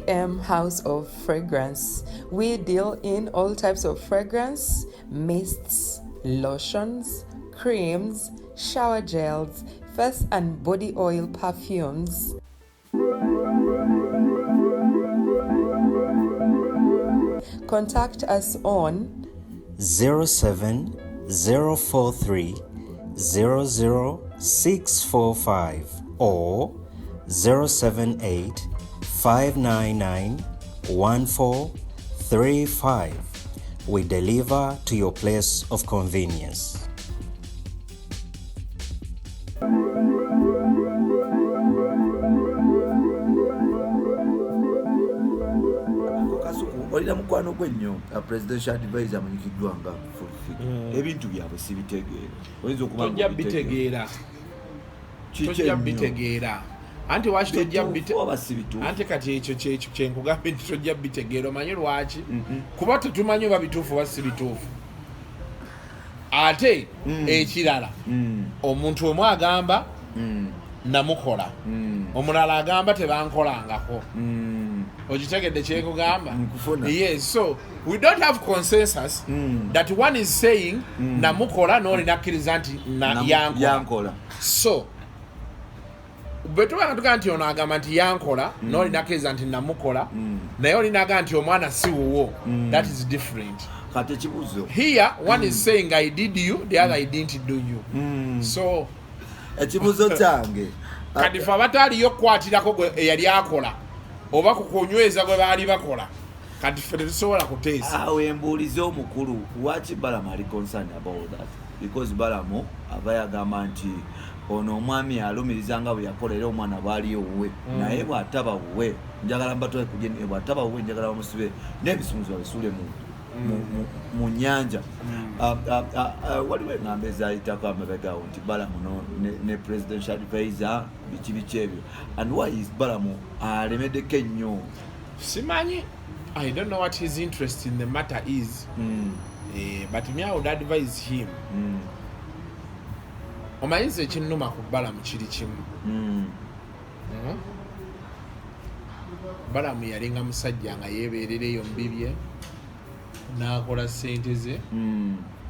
JM House of Fragrance. We deal in all types of fragrance, mists, lotions, creams, shower gels, face and body oil perfumes. Contact us on 07043 00645 or 078 599 1435. We deliver to your place of convenience. Kasuku, olina mukwano gwe nnyo, presidential advisor amanyikiddwa nga Full Figure. Ebintu byabwe sibitegeera, oyinza okuba Tojja ng'obitegeera. bitegeera. Kiki Tojja ennyo? bitegeera, anti waki tojja Bituufu oba si bituufu? Anti kati ekyo kyekyo kyenkugambye nti tojja bitegeera. Omanyi lwaki? Kuba tetumanyi oba bituufu oba si bituufu. Ate ekirala, omuntu omu agamba namukola, omulala agamba tebankolangako. Okitegedde kyenkugamba? Nkufuna. Yes, so we don't have consensus that one is saying namukola, n'oli nakkiriza nti yankola. Yankola. So bwe tuba nga tugamba nti ono agamba nti yankola, n'oli nakkiriza nti namukola, naye oli naga nti omwana si wuwo, that is different. Kati ekibuuzo, Here one is saying I did you, the other I didn't do you, so ekibuuzo kyange, kati fe abataaliyo okukwatirako gwe eyali akola oba ku kunyweza gwe baali bakola, kati ffe tetusobola kuteesa. Awo embuulize omukulu, waki Balamu ali concerned about that? Because Balamu aba yagamba nti ono omwami alumiriza nga bwe yakola era omwana bwali owuwe, naye bw'ataba wuwe njagala mbatwale ku DNA, bw'ataba wuwe njagala bamusibe n'ebisumuzo babisuule mu nyanja. Ah, waliwo eŋŋambo ezayitako amabegawo nti Balamu ne presidential advisor, biki biki ebyo, and why is Balamu alemeddeko ennyo? Simanyi, I don't know what his interest in the matter is. But me, I would advise him. Omanyi nze ekinnuma ku Balamu kiri kimu. Balamu yalinga musajja nga yeebeerera eyo mubibye, n'akola ssente ze,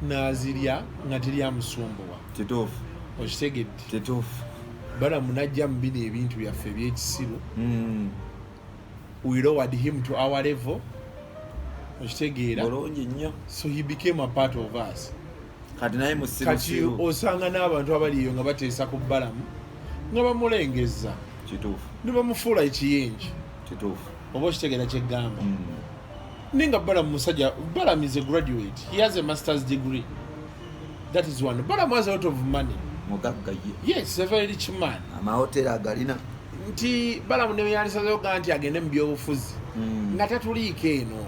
n'azirya nga teri amusumbuwa. Kituufu. Okitegedde? Kituufu. Balamu n'ajja mu bino ebintu byaffe ebyekisiru. We lowered him to our level, okitegeera? Bulungi nnyo. So he became a part of us. Kati naye Kati musirusiru. osanga n'abantu abali eyo nga bateesa ku Balamu nga bamulengeza ne bamufuula ekiyingi. Oba okitegeera kyeggamba? Naye nga Balamu musajja, Balamu is a graduate, he has a master's degree, that is one. Balamu has a lot of money. Mugagga ye. Yes, a very rich man. Amahoteri agalina. Nti Balamu ne yalisazeyo gaa nti agende mu byobufuzi nga tatuliiko eno.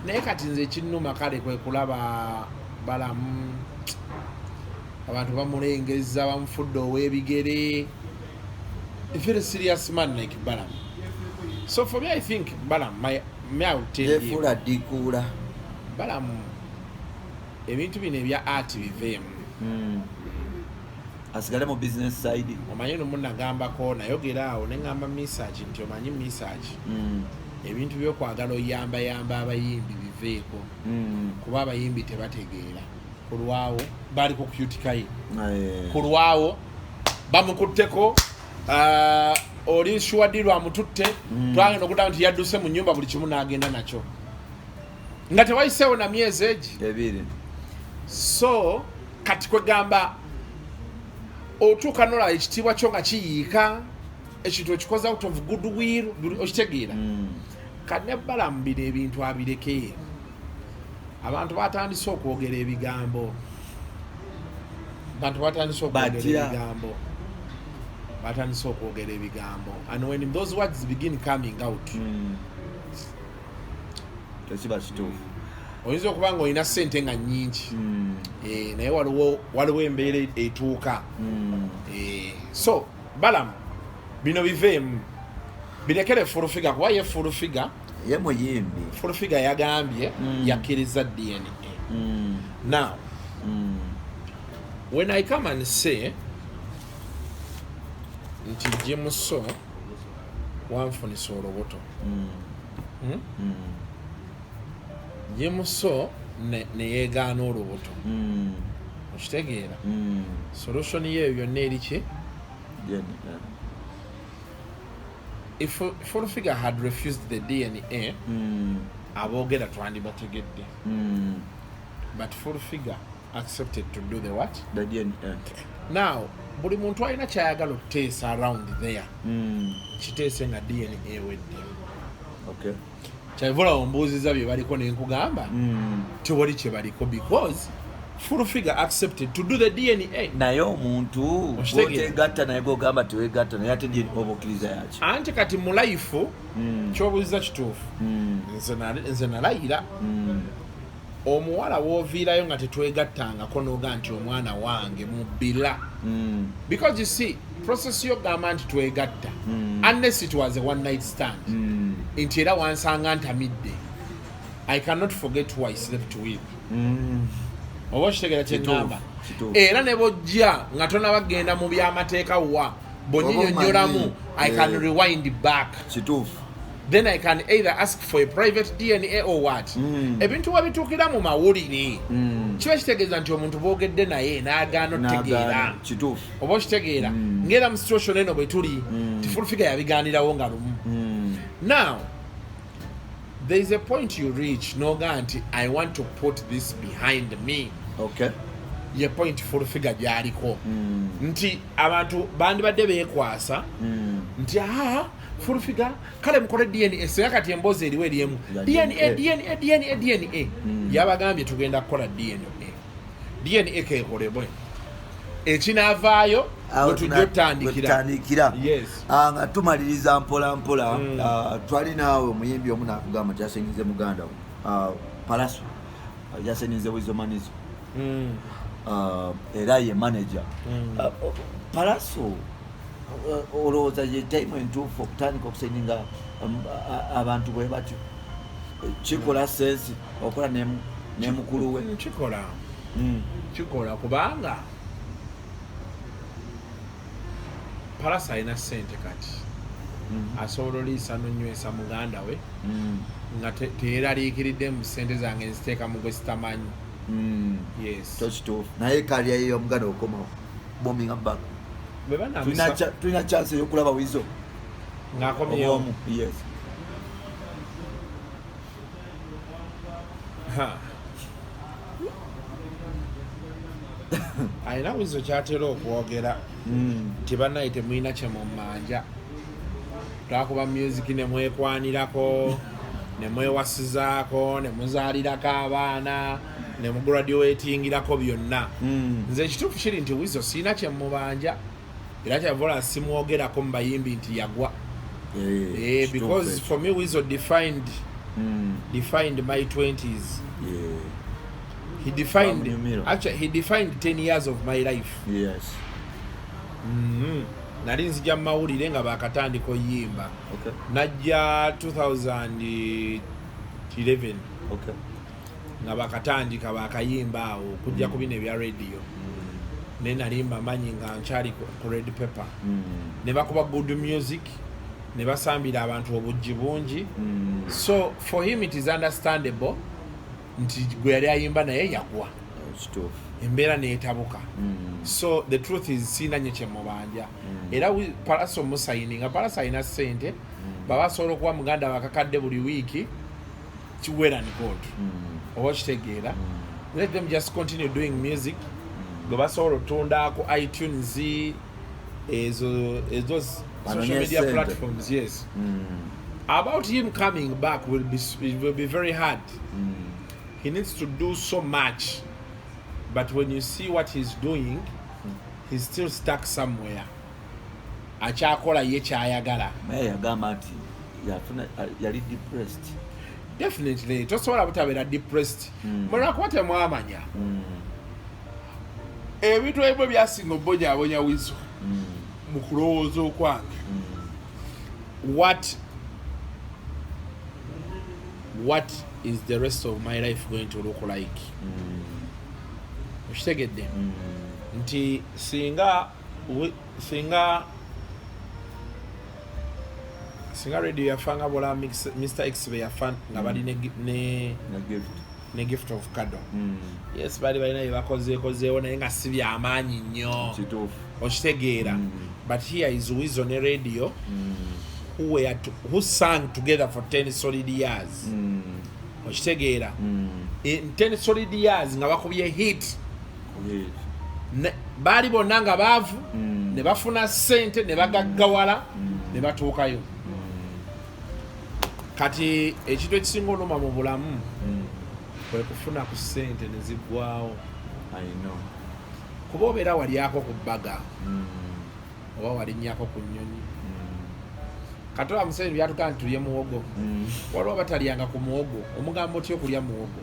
Naye kati nze ekinnuma kale kwe kulaba Balamu abantu bamulengeza, bamufudde ow'ebigere, a very serious man like Balamu. So for me, I think Balamu, me, I would tell him, Yefuula dikuula. Balamu, ebintu bino ebya art biveemu. Asigale mu business side. Omanyi lumu nagambako, nayogera awo neŋŋamba Misaki nti omanyi Misaki, ebintu byokwagala oyambayamba abayimbi biveeko, kuba abayimbi tebategeera. Kulwawo baali ku cutikaye. Kulwawo bamukutteko, oli shuwadiru amututte. Twagenda okudaba nti yadduse mu nyumba, buli kimu n'agenda nakyo nga tewayiseewo na myezi egi 2. So kati kwegamba otuuka nolaba ekitiibwa kyo nga kiyiika, ekintu okikoze out of goodwill, okitegeera? Kati ne Balamu bino ebintu abireke. Abantu batandise okwogera ebigambo, abantu batandise okwogera Batya. ebigambo, batandise okwogera ebigambo, and when those words begin coming out, Tekiba kituufu. Oyinza okuba nga olina sente nga nnyingi, naye waliwo embeera etuuka. So Balamu bino biveemu, birekere Full Figure, kuba ye Full Figure Ye muyimbi. Full Figure yagambye yakkiriza DNA. Now when I come and say nti Jimuso Wanfunisa olubuto. Jimuso neyegaana olubuto. Okitegeera? Solution yeeyo yonna eri ki? DNA. If Full Figure had refused the DNA, aboogera twandibategedde. But Full Figure accepted to do the what? The DNA. Now buli muntu alina kyayagala okuteesa around there, kiteese nga DNA ewedde. Kyavula ombuuziza bye baliko nenkugamba tewali kye baliko because Full Figure accepted to do the DNA. Naye omuntu Okitegeera? gwotegatta naye gogamba tewegatta naye, ate DNA oba okkiriza yaki? Anti kati mu life, kyobuuziza kituufu. Nze nalayira, omuwala wooviirayo nga tetwegattangako noga nti omwana wange mubira, because you see, process yogamba nti twegatta, unless it was a one night stand, nti era wansanga ntamidde, I cannot forget who I slept with. Oba okitegeera kyeŋŋamba? Kituufu. Era ne bojja nga tonabagenda mu byamateeka, wa bonyinyonnyolamu, Oba omanyi, I can rewind back. Then I can either ask for a private DNA or what. Ebintu wabituukira mu mawulire, kiba kitegeeza nti omuntu boogedde naye n'agaana otutegeera. Nagaana. Kituufu. Oba okitegeera? Ngaera mu situation eno bwe tuli, ti Full Figure yabigaanirawo nga lumu. Now there is a point you reach noga nti I want to put this behind me. Ye point Full Figure gyaliko, nti abantu bandibadde beekwasa nti aa, Full Figure, kale mukole DNA. Singa kati emboozi eriwo eriemu Ya DNA. DNA. DNA, DNA, DNA. Yabagambye tugenda kukola DNA. DNA kekolebwe, ekinaavaayo Awo we tujja otutandikira. Wetutandikira. Yes. Ah, nga tumaliriza mpola mpola, twali naawe omuyimbi omu nakugamba nti yasenyize muganda we, Palaso yasenyize Weasel Manizo. Era ye manager. Palaso, olowooza ye time entuufu okutandika okusenyinga abantu bwe batyo? Kikola sense okola ne mukulu we? Kikola. Kikola kubanga Palaso alina sente kati, asobola oliisa nonywesa muganda we nga teyeraliikiridde mu sente zange nziteeka mu gwe sitamanyi. Yes. Kyo kituufu, naye kalya yeyo omuganda okomawo bominga back. Bwe banamusa Tulina chance eyokulaba Weasel ng'akomyewo? Omu, yes. Ha. Alina Weasel kyatera okwogera nti bannaye temulina kyemumanja, twakuba music ne mwekwanirako ne mwewasizaako ne muzaalirako abaana ne mugraduatingirako byonna. Nze ekituufu kiri nti Weasel siina kyemubanja, era kyavola simwogerako mu bayimbi nti yagwa. Eh, because for me Weasel defined my 20s. He defined Bamunyumira. Actually, he defined 10 years of my life. Nali nzija mu mawulire nga bakatandika oyimba. Najja 2011 nga bakatandika bakayimba awo okujja ku bino ebya radio, naye nali mbamanyi nga nkyali ku Red Pepper. Ne bakuba good music ne basambira abantu obujji bungi. So for him it is understandable nti gwe yali ayimba naye yagwa. Kituufu. Embeera neetabuka. So the truth is siina nnyo kyemubanja. Era Palaso musayininga, Palaso alina ssente, baba asobola okuwa muganda bakakadde buli wiiki kiwera ni god. Oba okitegeera? Let them just continue doing music gwe basobola otunda ku iTunes, ezo social Banonye media ssente. platforms. Yes. About him coming back will be, it will be very hard. He needs to do so much, but when you see what he's doing, he's still stuck somewhere, akyakola ye kyayagala. Naye yagamba nti yafuna, yali depressed. Definitely, tosobola butabeera depressed. Mulwakuba temwamanya ebintu ebimu byasinga obonyabonya Weasel. Mu kulowooza okwange, what is the rest of my life going to look like? Okitegedde nti singa Singa Radio yafa nga bola Mr X be yafa nga bali ne Ne Gift. Ne Gift of Kado. Yes, bali balina bye bakozeekozeewo, naye nga si byamaanyi nnyo. Kituufu. Okitegeera? But here is Weasel ne Radio who sang together for 10 solid years. Okitegeera? In 10 solid years nga bakubye hit. Baali bonna nga baavu, ne bafuna ssente, ne bagaggawala, ne batuukayo. Kati ekintu ekisinga onoma mu bulamu kwe kufuna ku ssente ne ziggwawo. I know. Kuba obeera walyako ku bbaga oba walinnyako ku nnyonyi. Kati oba Museveni byatugaa nti tulye muwogo, waliwo batalyanga ku muwogo, omugamba otya okulya muwogo?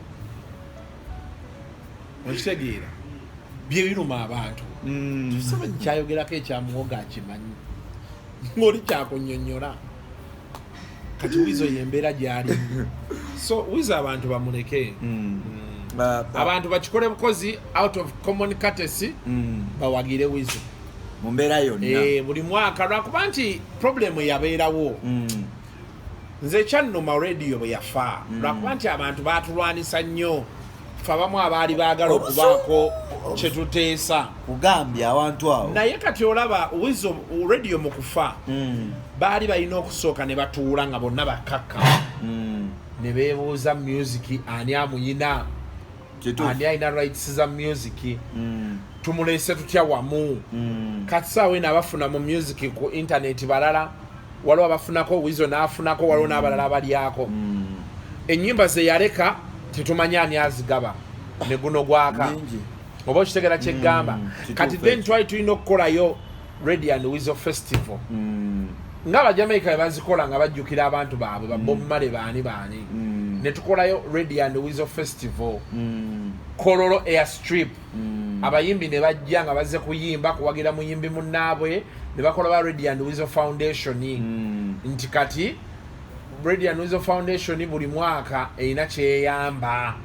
Okitegeera? Bye biruma abantu. Museveni kyayogerako ekya muwogo akimanyi, ng'oli kyakunnyonnyola. Kati Weasel yembeera gy'alimu, so Weasel abantu bamuleke. Abantu bakikole bukozi out of common courtesy, bawagire Weasel mu mbeera yonna. Buli mwaka, lwakuba nti problem yabeerawo. Nze ekyannuma Radio bwe yafa, lwakuba nti abantu batulwanisa nnyo fe abamu abaali baagala okubaako kyetuteesa. Kugambye awantu awo. Naye kati olaba Weasel, Radio mu kufa, baali balina okusooka ne batuula nga bonna bakakka ne beebuuza music ani amuyina, ani alina rights za music, tumuleese tutya wamu. Kati saawa eno abafuna mu music ku internet balala, waliwo abafunako, Weasel n'afunako, waliwo n'abalala abalyako. Ennyimba ze yaleka tetumanyi ani azigaba, ne guno gwaka. Nyingi. Oba okitegera kyeggamba? Kati then twali tulina okukolayo Radio and Weasel Festival ng'Abajamaica bwe bazikola nga bajjukira abantu baabwe, ba Bob Marley, baani baani. Ne tukolayo Radio and Weasel Festival, Kololo Airstrip, abayimbi ne bajja nga bazze kuyimba kuwagira muyimbi munnaabwe, ne bakola ba Radio and Weasel Foundation, nti kati Radio and Weasel Foundation buli mwaka erina kyeyamba,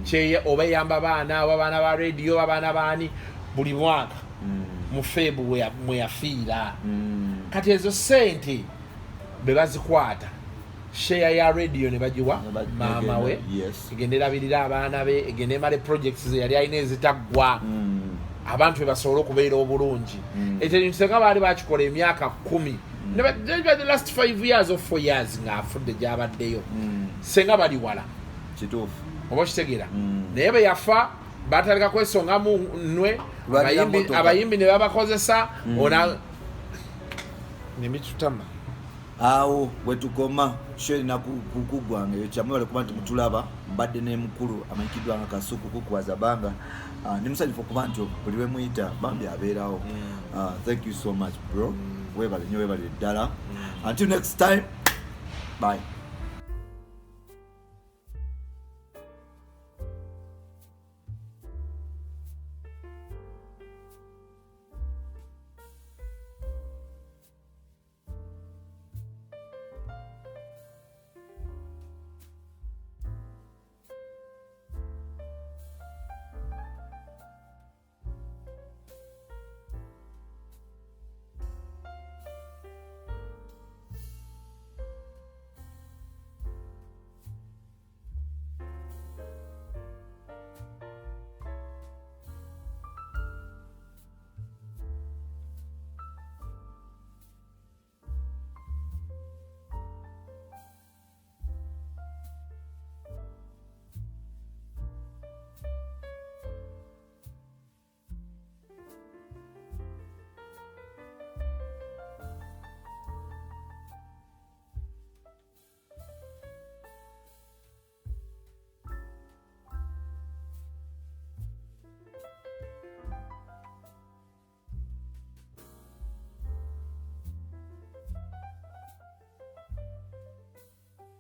kyeye oba eyamba baana, oba baana ba Radio, oba baana baani, buli mwaka mu Febu mwe yafiira. Kati ezo sente be bazikwata, share ya Radio ne bagiwa maama we, egenda erabirira abaana be, egenda emale projects ze yali alina ezitaggwa, abantu be basobole okubeera obulungi. Ekyo kintu senga baali bakikola emyaka 10, the last 5 years or 4 years ng'afudde gyabaddeyo, senga bali wala. Kituufu. Oba okitegeera? Naye bwe yafa batandika kwesongamu nnwe. Lwalira motoka. Abayimbi ne babakozesa ona nemitutama. Awo wetukoma show erina kuggwanga eyo. Kyamwebale kuba nti mutulaba. Mbadde ne mukulu amanyikiddwa nga Kasuku Kukuwaza Banga. Ndi musanyufu okuba nti buli lwe muyita bambi abeerawo. Thank you so much, bro. Webale nnyo, webale ddala. Until next time, bye.